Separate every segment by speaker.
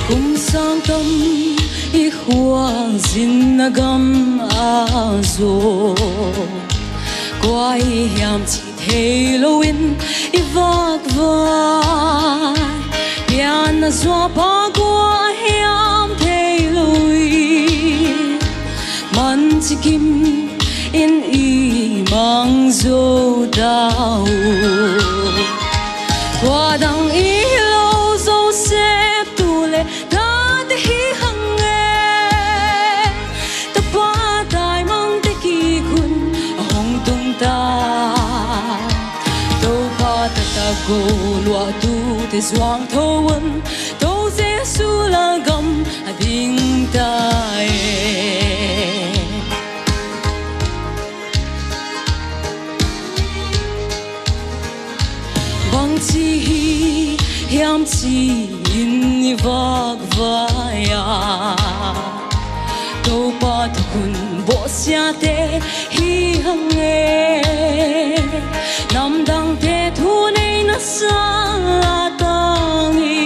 Speaker 1: Kum sang tam i khuang zin na gam a zo Quai hiam chi thei lo in i vak vai Pian na zua pa qua hiam thei lo i Man chi kim in i mang zo dao Qua dang i lo zo sep tu le ta te hi hang e Ta pa tai mang te ki khun hong tung ta To pa ta ta go lua tu te zuang tho wan To Jesu la gam a ding ta e Bang chi hi hiam chi in ni vak vaya To pa thu khun bo sia te hi hang e Nam dang te thu nei na sa tang i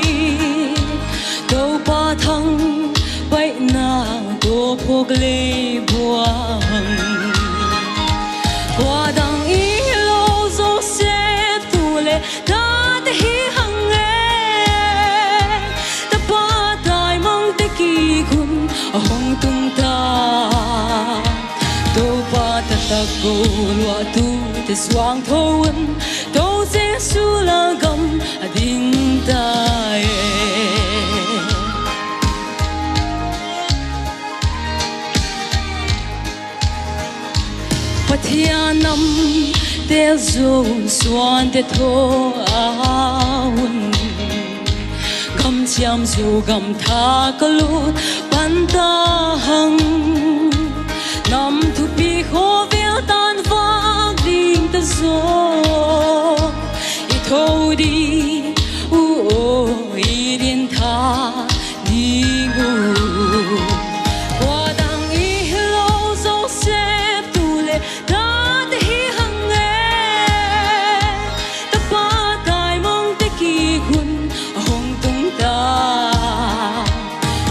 Speaker 1: To pa thang pai na to phok le buang Qua dang i lo zo sep tu le ta te hi hang e Ta pa tai mang te ki khun hong tung ta To pa ta ta go lua tu te suang tho wan To Jesu la gam a ding ta e Pathianam tel zo suan te tho aun Gam chiam zu gam tha kalut pan ta hang Nam thu pi kho vel tan vang ding ta zo I tho di u o i din tha ni ngu Qua dang i lo zo sep tu le ta te hi hang e Ta pa tai mong te ki khun hong tung ta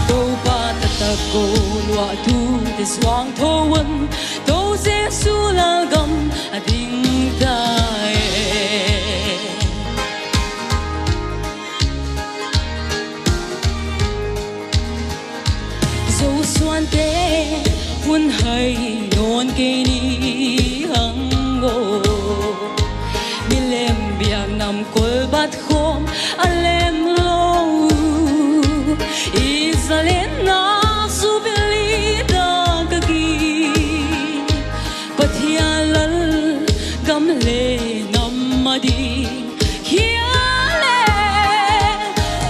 Speaker 1: To pa ta ta go lua tu te suang tho wan To Jesu la gam a ding ta e Zo suan te hun hay non ke ni hang go Mi lem biak nam kol bat khom a lem lo Israel na su bili da ka ki Pathian lal gam le nam ma di Hiale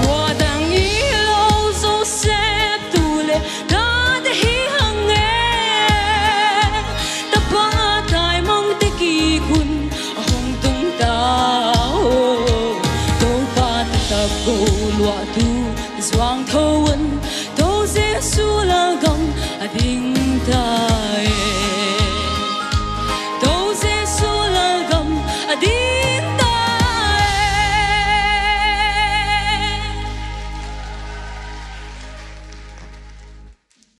Speaker 1: Qua dang i lo zo sep tu le ta te hi hang e Ta pa tai mong te ki khun hong tung ta o To pa ta ta go lua tu zuang tho wan To Jesu la gam a ding ta e.